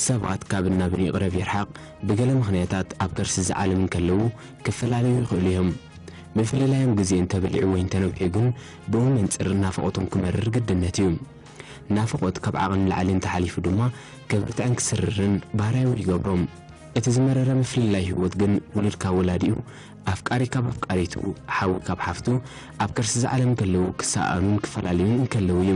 ሰባት ካብን ናብን ይቕረብ ይርሓቕ፣ ብገለ ምኽንያታት ኣብ ከርሲ እዚ ዓለም እንከለዉ ክፈላለዩ ይኽእሉ እዮም። ምፍልላዮም ግዜ እንተበሊዑ ወይ እንተነዊሑ ግን፣ ብኡ መንጽር ናፍቖቶም ክመርር ግድነት እዩ። ናፍቖት ካብ ዓቕሚ ንላዕሊ እንተሓሊፉ ድማ፣ ከብርትዕን ክስርርን ባህርያዊ ይገብሮ። እቲ ዝመረረ ምፍልላይ ህይወት ግን፣ ውሉድ ካብ ወላዲኡ፣ ኣፍቃሪ ካብ ኣፍቃሪቱ፣ ሓዊ ካብ ሓፍቱ፣ ኣብ ከርሲ እዚ ዓለም እንከለዉ ክሰኣኑን ክፈላለዩን እንከለዉ እዩ።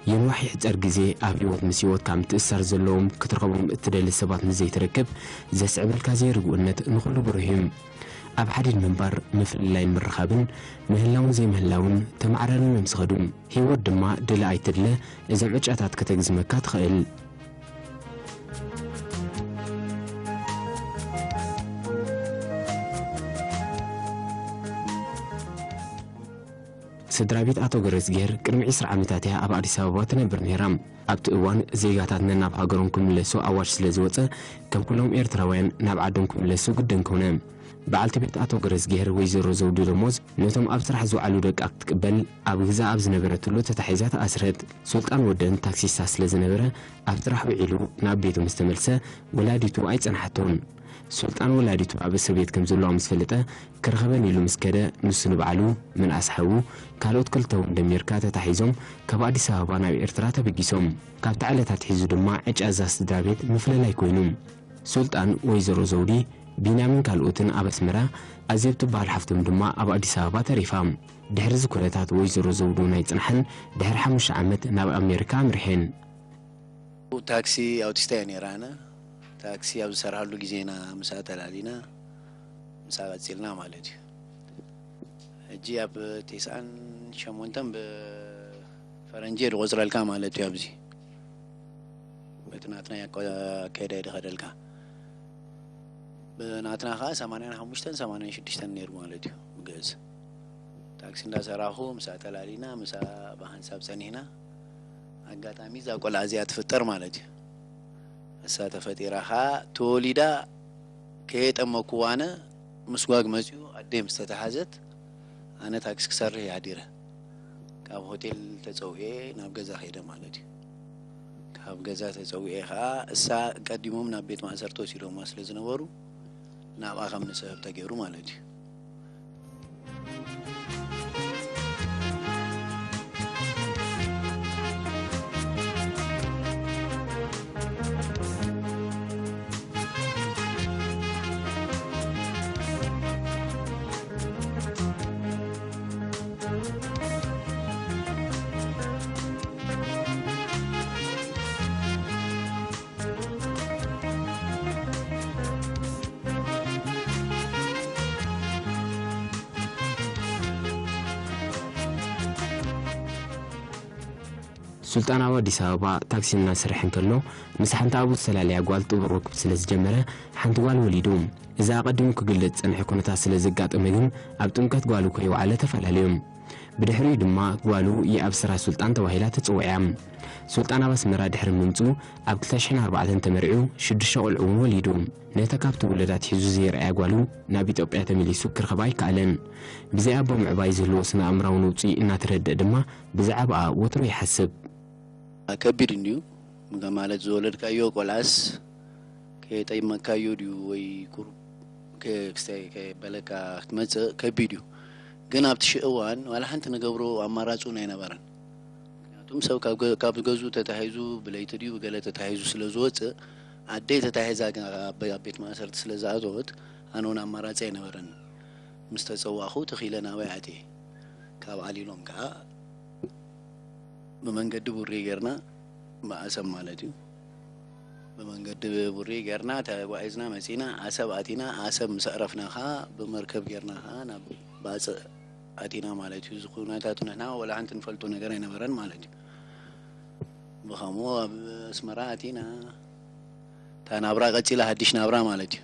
ይንዋሕ ይሕጸር ግዜ፣ ኣብ ህይወት ምስ ህይወትካ ምትእስሳር ዘለዎም ክትረኽቦም እትደሊ ሰባት ምስ ዘይትረክብ፣ ዘስዕበልካ ዘይርጉእነት ንኹሉ ብሩህ እዩ። ኣብ ሓዲድ ምንባር፣ ምፍልላይን ምርኻብን፣ ምህላውን ዘይምህላውን ተመዓራርዮም እዮም ዝኸዱ። ህይወት ድማ ድለ ኣይትድለ፣ እዞም ዕጫታት ከተግዝመካ ትኽእል። ስድራ ቤት ኣቶ ገረዝግሄር ቅድሚ ዕስራ ዓመታት እያ ኣብ ኣዲስ ኣበባ ትነብር ነይራ። ኣብቲ እዋን፣ ዜጋታት ነናብ ሃገሮም ክምለሱ ኣዋጅ ስለ ዝወጸ፣ ከም ኩሎም ኤርትራውያን ናብ ዓዶም ክምለሱ ግድን ኮነ። በዓልቲ ቤት ኣቶ ገረዝግሄር ወይዘሮ ዘውዱ ደሞዝ፣ ነቶም ኣብ ስራሕ ዝውዓሉ ደቃ ክትቅበል ኣብ ገዛ ኣብ ዝነበረትሉ ተታሒዛ ተኣስረት። ሱልጣን ወደን ታክሲስታ ስለ ዝነበረ፣ ኣብ ስራሕ ውዒሉ ናብ ቤቱ ምስ ተመልሰ፣ ወላዲቱ ኣይጸንሓቶን። ሱልጣን ወላዲቱ ኣብ እስር ቤት ከም ዘለዋ ምስ ፈለጠ፣ ክረኸበን ኢሉ ምስ ከደ፣ ንሱ ንባዕሉ፣ ምንኣስ ሓዉ፣ ካልኦት ክልተ እውን ደሚርካ ተታሒዞም ካብ ኣዲስ ኣበባ ናብ ኤርትራ ተበጊሶም። ካብቲ ዕለት ኣትሒዙ ድማ ዕጫ እዛ ስድራ ቤት ምፍልላይ ኮይኑ። ሱልጣን፣ ወይዘሮ ዘውዲ፣ ቢንያምን ካልኦትን ኣብ ኣስመራ፣ ኣዜብ ትበሃል ሓፍቶም ድማ ኣብ ኣዲስ ኣበባ ተሪፋ። ድሕሪ እዚ ኩነታት ወይዘሮ ዘውዱ ናይ ጽንሓን ድሕሪ ሓሙሽተ ዓመት ናብ ኣሜሪካ ኣምሪሐን። ታክሲ ኣውቲስታ እየ ነይረ ኣነ። ታክሲ ኣብ ዝሰርሓሉ ግዜ ኢና ምስኣ ተላሊና፣ ምስኣ ቀጺልና ማለት እዩ። ሕጂ ኣብ ተስዓን ሸሞንተን ብፈረንጂ እየ ዝቆጽረልካ ማለት እዩ። ኣብዚ በቲ ናትና ኣቋ-፣ ኣካይዳ እየ ዝኸደልካ። ብናትና ኸዓ ሰማንያን ሓሙሽተን ሰማንያን ሽዱሽተን ነይሩ ማለት እዩ ብግእዝ። ታክሲ እንዳሰራኹ ምስኣ ተላሊና፣ ምስኣ ብሓንሳብ ጸኒሕና። ኣጋጣሚ እዛ ቆልዓ እዚኣ ትፍጠር ማለት እዩ። እሳ ተፈጢራ ኸዓ ተወሊዳ ከየጠመኩዋ ኣነ ምስጓግ መጺኡ ኣደይ ምስ ተታሓዘት ኣነ ታክሲ ክሰርሕ እየ ሓዲረ። ካብ ሆቴል ተጸዊዐ ናብ ገዛ ከይደ ማለት እዩ። ካብ ገዛ ተጸዊዐ ኸዓ እሳ ቀዲሞም ናብ ቤት ማእሰርቲ ወሲዶማ ስለ ዝነበሩ ናብኣ ከም ንስሕብ ተገይሩ ማለት እዩ። ሱልጣን ኣብ ኣዲስ ኣበባ ታክሲ እናሰርሐ እንከሎ፣ ምስ ሓንቲ ኣብኡ ዝተላለያ ጓል ጥቡር ርክብ ስለ ዝጀመረ፣ ሓንቲ ጓል ወሊዱ። እዚ ኣቐዲሙ ክግለጽ ዝጸንሐ ኩነታት ስለ ዘጋጠመ ግን፣ ኣብ ጥምቀት ጓሉ ከይወዓለ ተፈላለዮም። ብድሕሪኡ ድማ ጓሉ የኣብስራ ሱልጣን ተባሂላ ተጽውዕ እያ። ሱልጣን ኣብ ኣስመራ ድሕሪ ምምጽኡ፣ ኣብ ክልተ ሽሕን ኣርባዕተን ተመርዕዩ፣ ሽዱሽተ ቆልዑ እውን ወሊዱ። ነታ ካብቲ ውለድ ኣትሒዙ ዘይረኣያ ጓሉ ናብ ኢትዮጵያ ተመሊሱ ክረኽባ ኣይከኣለን። ብዘይ ኣቦ ምዕባይ ዝህልዎ ስነ ኣእምራዊ ነውጺ እናተረድአ ድማ፣ ብዛዕባኣ ወትሩ ይሓስብ። ከቢድ እንድዩ። ምጋ-፣ ማለት ዝወለድካዮ ቆልዓስ ከየጠመካዮ ድዩ ወይ ቁሩብ ከ-፣ ክስታይ ከየበለካ ክትመጽእ ከቢድ እዩ። ግን ኣብቲ ሽእ እዋን ዋላ ሓንቲ ንገብሮ ኣማራጺ እውን ኣይነበረን። ምክንያቱም ሰብ ካብ ገ-፣ ካብ ገዝኡ ተታሒዙ ብለይቲ ድዩ ብገለ ተታሒዙ ስለ ዝወጽእ፣ ኣደይ ተታሒዛ ግን ኣብ፣ ኣብ ቤት ማእሰርቲ ስለ ዝኣተወት፣ ኣነ እውን ኣማራጺ ኣይነበረን። ምስ ተጸዋዕኹ ተኺለ ናባይ ኣትየ። ካብ ዓሊሎም ከኣ ብመንገዲ ቡሬ ጌርና፣ ብኣሰብ ማለት እዩ። ብመንገዲ ቡሬ ጌርና ተጓዒዝና መጺና፣ ዓሰብ ኣቲና። ዓሰብ ምስ ኣዕረፍና ኸኣ ብመርከብ ጌርና ኸኣ ናብ ባጽዕ ኣቲና ማለት እዩ። እዚ ኩነታቱ ንሕና ወላ ሓንቲ ንፈልጦ ነገር ኣይነበረን ማለት እዩ። ብኸምኡ ኣብ ኣስመራ ኣቲና፣ እታ ናብራ ቀጺላ፣ ሓድሽ ናብራ ማለት እዩ።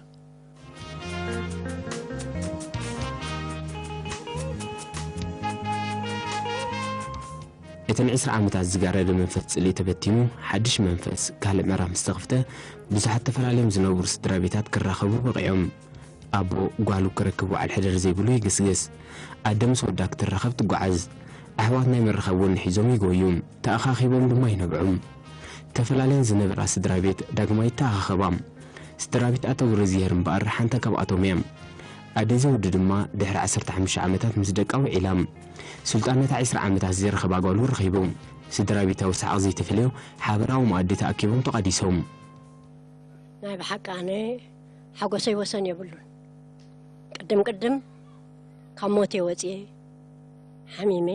እተን ዕስራ ዓመታት ዝጋረደ መንፈስ ጽልኢ ተበቲኑ፣ ሓድሽ መንፈስ፣ ካልእ ምዕራፍ ምስ ተኸፍተ፣ ብዙሓት ተፈላልዮም ዝነብሩ ስድራ ቤታት ክራኸቡ በቒዖም። ኣቦ ጓሉ ክረክብ ወዓል ሕደር ዘይብሉ ይግስግስ። ኣደ ምስ ወዳ ክትራኸብ ትጓዓዝ። ኣሕዋት ናይ ምርኻብ ወኒ ሒዞም ይጎዩ። ተኣኻኺቦም ድማ ይነብዑ። ተፈላለየን ዝነበራ ስድራ ቤት ዳግማይ ይተኣኻኸባ። ስድራ ቤት ኣቶ ገብረዝሄር እምበኣር ሓንታ ካብኣቶም እያ። ኣደ ዘውዱ ድማ ድሕሪ ዓሰርተ ሓሙሽተ ዓመታት ምስ ደቃ ውዒላ። ሱልጣን ነታ ዕስራ ዓመታት ዘይረኸባ ጓሉ ረኺቡ። ስድራ ቤታዊ ሰሓቕ ዘይተፈለዮ ሓበራዊ መኣዲ ተኣኪቦም ተቓዲሶም። ናይ ብሓቂ ኣነ ሓጎሰይ ወሰን የብሉን። ቅድም ቅድም ካብ ሞት እየ ወፅየ፣ ሓሚመ፣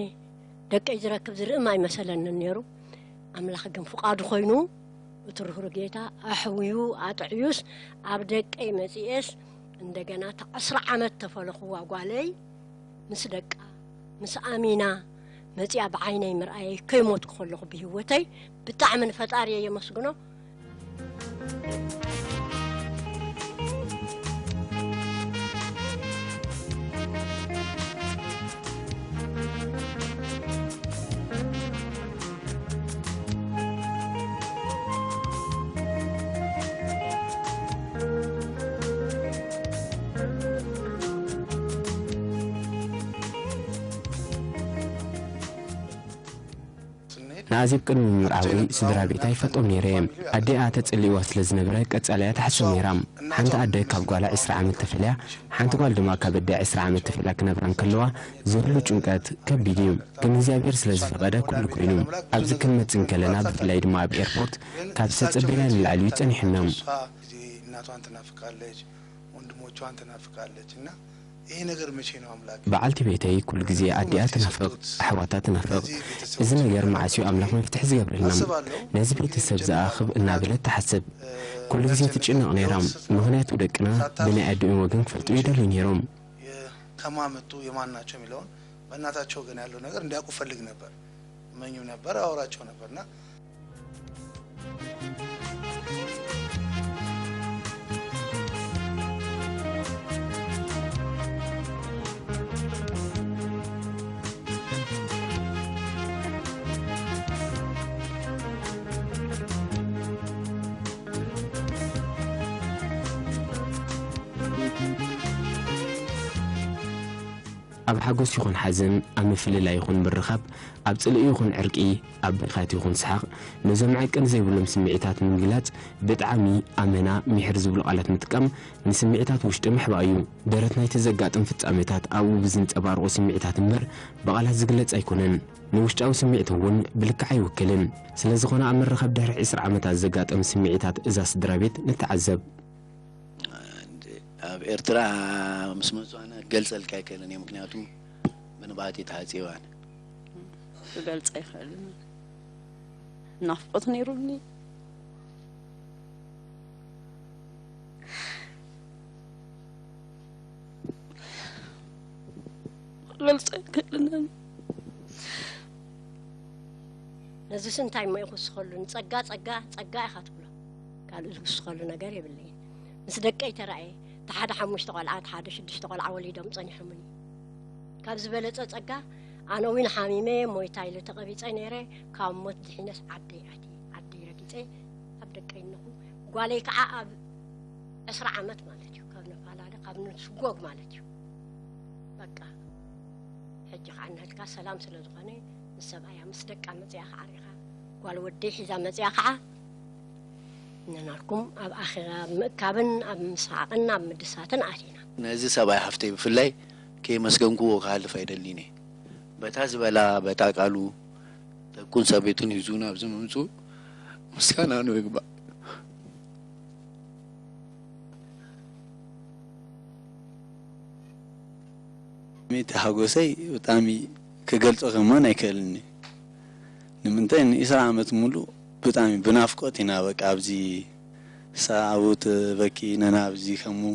ደቀይ ዝረክብ ዝርእም ኣይመሰለንን ነይሩ። ኣምላኽ ግን ፍቓዱ ኮይኑ፣ እቲ ርህሩ ጌታ ኣሕውዩ ኣጥዕዩስ፣ ኣብ ደቀይ መፅኤስ፣ እንደገና እታ ዕስራ ዓመት ተፈለኽዋ ጓለይ ምስ ደቃ ምስ ኣሚና መፂኣ ብዓይነይ ምርኣየይ ከይሞትኩ ከለኹ ብህይወተይ ብጣዕሚ ንፈጣሪ እየ የመስግኖ። ንኣዜብ ቅድሚ ምምርዓዊ ስድራ ቤታ ይፈልጦም ነይረ። ኣዲኣ ተጸሊእዋ ስለ ዝነበረ ቀጻሊ እያ ትሓስብ ነይራ። ሓንቲ ኣደ ካብ ጓላ ዕስራ ዓመት ተፈልያ፣ ሓንቲ ጓል ድማ ካብ ኣዲኣ ዕስራ ዓመት ተፈልያ ክነብራ እንከለዋ ዝህሉ ጭንቀት ከቢድ እዩ። ግን እግዚኣብሔር ስለ ዝፈቐደ ኩሉ ኮይኑ። ኣብዚ ክንመጽእ እንከለና ብፍላይ ድማ ኣብ ኤርፖርት ካብ ዝተጸበና ንላዕሊ እዩ ጸኒሑና። እሷ ጊዜ እናቷን ትናፍቃለች፣ ወንድሞቿን ትናፍቃለች እና ይሄ ነገር መቼ ነው አምላክ? በዓልቲ ቤተይ ኩሉ ግዜ ኣዲኣ ትናፍቕ፣ ኣሕዋታ ትናፍቕ። እዚ ነገር መዓስ እዩ ኣምላኽ መፍትሒ ዝገብረልና? ነዚ ቤተሰብ ዝኣኽብ እናበለት ትሓስብ። ኩሉ ግዜ ትጭነቕ ነይራ፣ ምኽንያቱ ደቅና ብናይ ኣዲኦም ወገን ክፈልጡ ይደልዩ ነይሮም። የ-፣ ከማን መጡ፣ የማን ናቸው የሚለውን በእናታቸው ወገን ያለው ነገር እንዲያውቁ ፈልግ ነበር፣ እመኝም ነበር፣ አወራቸው ነበርና ኣብ ሓጎስ ይኹን ሓዘን፣ ኣብ ምፍልላይ ይኹን ምርኻብ፣ ኣብ ጽልኢ ይኹን ዕርቂ፣ ኣብ ብርኻት ይኹን ሰሓቕ፣ ነዞም ዕቅን ዘይብሎም ስምዒታት ንምግላጽ ብጣዕሚ ኣመና ሚሕር ዝብሉ ቃላት ምጥቃም ንስምዒታት ውሽጢ ምሕባእ እዩ። ደረት ናይቲ ዘጋጥም ፍጻመታት ኣብኡ ብዝንጸባረቑ ስምዒታት እምበር ብቓላት ዝግለጽ ኣይኮነን። ንውሽጣዊ ስምዒት እውን ብልክዕ ኣይውክልን። ስለ ዝኾነ ኣብ መራኸብ ድሕሪ ዕስራ ዓመታት ዘጋጠም ስምዒታት እዛ ስድራ ቤት ንተዓዘብ። ኣብ ኤርትራ ምስ መጹ ኣነ ክገልጸልካ ኣይክእልን እየ፣ ምክንያቱ ብንብዓት እየ ተዓጽየዋ ኣነ። ክገልጽ ኣይክእልን። ናፍቆት ነይሩኒ። ክገልጽ ኣይክእልን ኣነ። ነዚስ እንታይ እሞ ይኹስኸሉ? ንጸጋ ጸጋ፣ ጸጋ ኢኻ ትብሎ። ካልእ ዝውስኸሉ ነገር የብለይን። ምስ ደቀይ ተራእየ፣ እቲ ሓደ ሓሙሽተ ቆልዓ፣ እቲ ሓደ ሽዱሽተ ቆልዓ ወሊዶም ጸኒሖምኒ። ካብ ዝበለጸ ጸጋ፣ ኣነ እውን ሓሚመ፣ ሞይታ ኢለ ተቐቢጸ ነይረ፣ ካብ ሞት ድሒነስ ዓደይ ኣትየ፣ ዓደይ ረጊጸ፣ ኣብ ደቀይ እነኹ፣ ጓለይ ከዓ ኣብ ዕስራ ዓመት ማለት እዩ፣ ካብ ንፋላለ፣ ካብ ንስጎግ ማለት እዩ። በቃ፣ ሕጂ ከዓ እናሃልካ ሰላም ስለ ዝኾነ፣ ምስ ሰብኣያ ምስ ደቃ መጺኣ ከዓ ርኢኻ፣ ጓል ወደይ ሒዛ መጺኣ ከዓ፣ ነናልኩም ኣብ ኣኼባ፣ ኣብ ምእካብን ኣብ ምስሓቕን ኣብ ምድሳትን ኣቲና። ነዚ ሰብኣይ ሓፍተይ ብፍላይ ከየመስገንክዎ ክሃልፍ ኣይደልን እየ። በታ ዝበላ፣ በታ ቃሉ፣ ደቁን ሰበይቱን ሒዙ ናብዚ ምምጽኡ ምስጋና ንኡ ይግባእ። እቲ ሓጎሰይ ብጣዕሚ ክገልጾ ከማን ኣይክእልን እየ። ንምንታይ ንዒስራ ዓመት ሙሉእ ብጣዕሚ ብናፍቆት ኢና በቃ ኣብዚ ሰብኣውት በኪ ነና ኣብዚ ከምኡ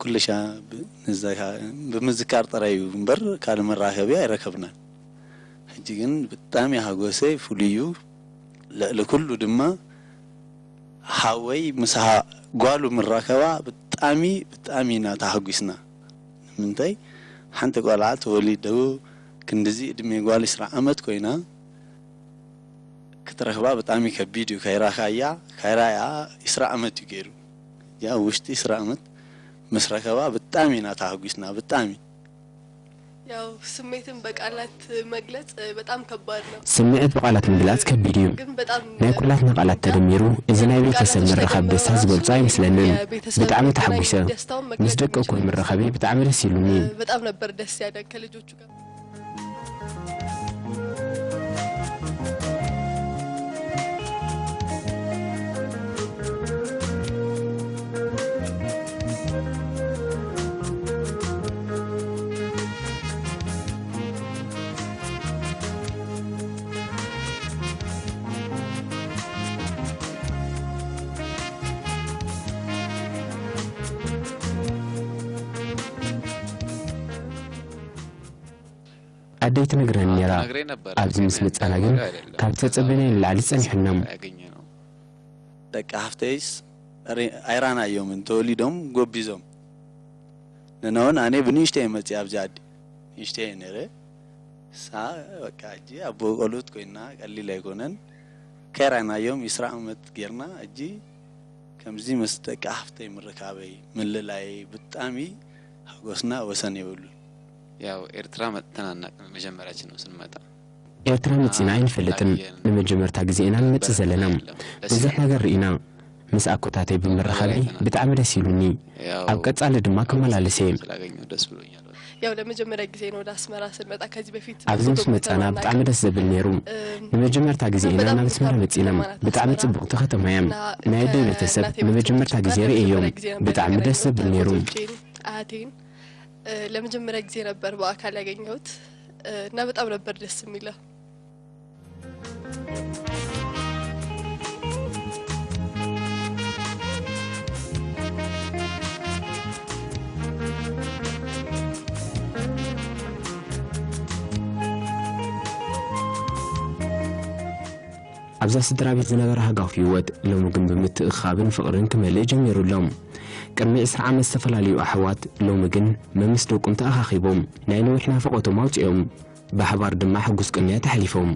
ኩሉ ሻ ብ-፣ ንዘካ-፣ ብምዝካር ጥራይ እዩ እምበር ካልእ መራኸቢ ኣይረከብናን። ሕጂ ግን ብጣዕሚ ሓጎሰይ ፍሉይ እዩ። ልዕሊ ኩሉ ድማ ሓወይ ምስ ሃ-፣ ጓሉ ምራኸባ ብጣዕሚ፣ ብጣዕሚ ኢና ተሓጒስና። ንምንታይ ሓንቲ ቆልዓ ተወሊዱ ክንድዚ ዕድመ ጓል ዕስራ ዓመት ኮይና ክትረኽባ ብጣዕሚ ከቢድ እዩ። ካይራኻያ፣ ካይራያ ዕስራ ዓመት እዩ ገይሩ። ያ ውሽጢ ዕስራ ዓመት ምስ ረኸባ ብጣዕሚ ኢና ተሓጒስና፣ ብጣዕሚ። ያው ስሜትን በቃላት መግለጽ በጣም ከባድ ነው። ስምዒት ብቓላት ምግላጽ ከቢድ እዩ። ናይ ኩላትና ቃላት ተደሚሩ እዚ ናይ ቤተሰብ ምርኻብ ደስታ ዝገልጾ ኣይመስለንን። ብጣዕሚ ተሓጒሰ። ምስ ደቂ እኩል ምርኻበይ ብጣዕሚ ደስ ኢሉኒ። በጣም ነበር ደስ ያለ ከልጆቹ ጋር። ኣደይ ትነግረኒ ነይራ። ኣብዚ ምስ መጻና ግን ካብ ተጸበናዮ ንላዕሊ ጸኒሑና። ደቂ ሓፍተይስ ኣይራናዮምን ተወሊዶም ጎቢዞም። ንነውን ኣነ ብንእሽተይ መጽእ ኣብዚ ዓዲ ንእሽተይ ነረ ሳ በቃ ሕጂ ኣቦ ቆልኡት ኮይና ቀሊል ኣይኮነን። ከይራናዮም ኢስራ ዓመት ጌርና ሕጂ ከምዚ ምስ ደቂ ሓፍተይ ምርካበይ ምልላየይ ብጣዕሚ ሓጎስና ወሰን የብሉን። ያው ኤርትራ መጥተን አናውቅም። መጀመሪያችን ነው ስንመጣ። ኤርትራ መጺና ኣይንፈልጥን። ንመጀመርታ ግዜ ኢና ንመጽእ ዘለና። ብዙሕ ነገር ርኢና። ምስ ኣኮታተይ ብምርኻበይ ብጣዕሚ ደስ ኢሉኒ። ኣብ ቀጻሊ ድማ ክመላለስ እየ። ስላገኘው ደስ ብሎኛል። ያው ለመጀመሪያ ጊዜ ነው ወደ አስመራ ስንመጣ። ከዚህ በፊት ኣብዚ ምስ መጻና ብጣዕሚ ደስ ዘብል ነይሩ። ንመጀመርታ ግዜ ኢና ናብ ኣስመራ መጺና። ብጣዕሚ ጽብቕቲ ከተማ እያ። ናይ ኣደይ ቤተሰብ ንመጀመርታ ግዜ ርእየዮም። ብጣዕሚ ደስ ዘብል ነይሩ። አያቴን ለመጀመሪያ ጊዜ ነበር በአካል ያገኘሁት እና በጣም ነበር ደስ የሚለው። ኣብዛ ስድራ ቤት ዝነበረ ሃጋፍ ህይወት ሎሚ ግን ብምትእኽኻብን ፍቕርን ክመልእ ጀሚሩ ኣሎ። ቅድሚ ዕስራ ዓመት ዝተፈላለዩ ኣሕዋት ሎሚ ግን መምስ ደቁም ተኣኻኺቦም ናይ ነዊሕ ናፍቖቶም ኣውፂኦም ብሓባር ድማ ሕጉስ ቅንያት ኣሕሊፎም።